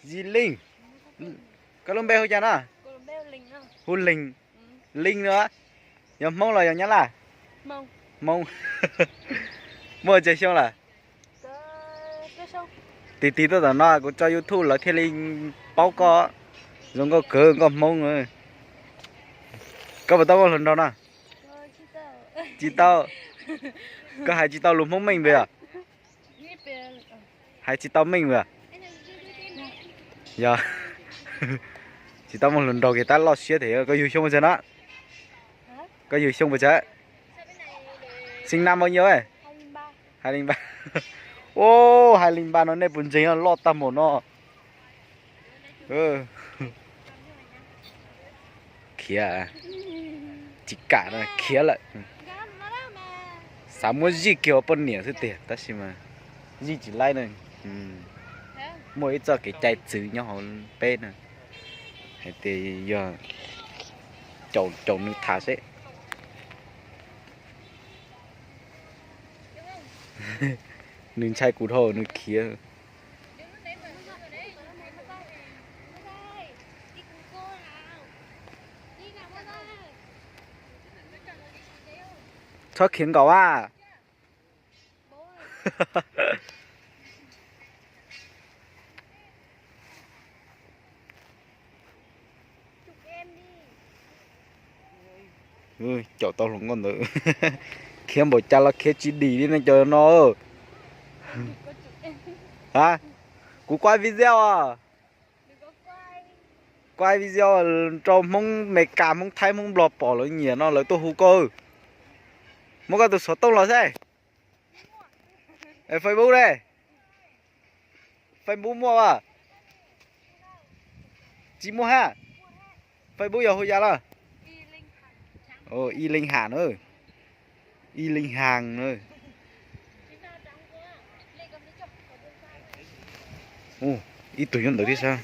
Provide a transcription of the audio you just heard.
Yij Leej. Koj lub npe hu cas no? Hu Leej. Leej no yog Hmoob los yog Nyab Laj? Hmoob. Muaj tsawg xyoo lawm? Tig tig tuaj tom no kuv tso YouTube lawv thiaj li paub koj. Zoo nkauj kawg, nkauj Hmoob. Koj puas tau muaj hluas nraug no? Tsis tau. Koj hais tsis tau lus Hmoob meej npes os. Hais tsis tau meej npes. Yog tsis tau muaj hluas nraug ces tab loj siab thiab. Koj yug xyoo puas tsawg no? Koj yug xyoo puas tsawg? Sinh năm bao nhiêu? Hai linh ba. Ua, hai linh ba no nej puas ntseeg, loj tag npaum no. Khiav, tsis kam no khiav lawm. Xav muab zij kiag ua poj niam xwb tiag tab sis mas zij tsis laib na. Muaj ib txoj kev cai txwv nyob hauv peb na, hais tias yog caum caum nws tham seb. Nws ntshai kuv dhau nws khiav. Txhob khiav nkaum a. Caum tau hluas nkauj ntawd. Khiav npaum cas los khiav tsis dim li no cov no. Kuv quay video, quay video rau Hmoob Meskas, Hmoob Thaib, Hmoob Nplog pom lawv nyiam no lawv tuaj hu koj. Muab koj tus xov tooj los saib. Facebook ne? Facebook muaj as? Tsis muaj hab. Facebook yog hu yam los? Y Leej Ham na. Y Leej Ham na. Ib tug nyob ntawd thiab sab.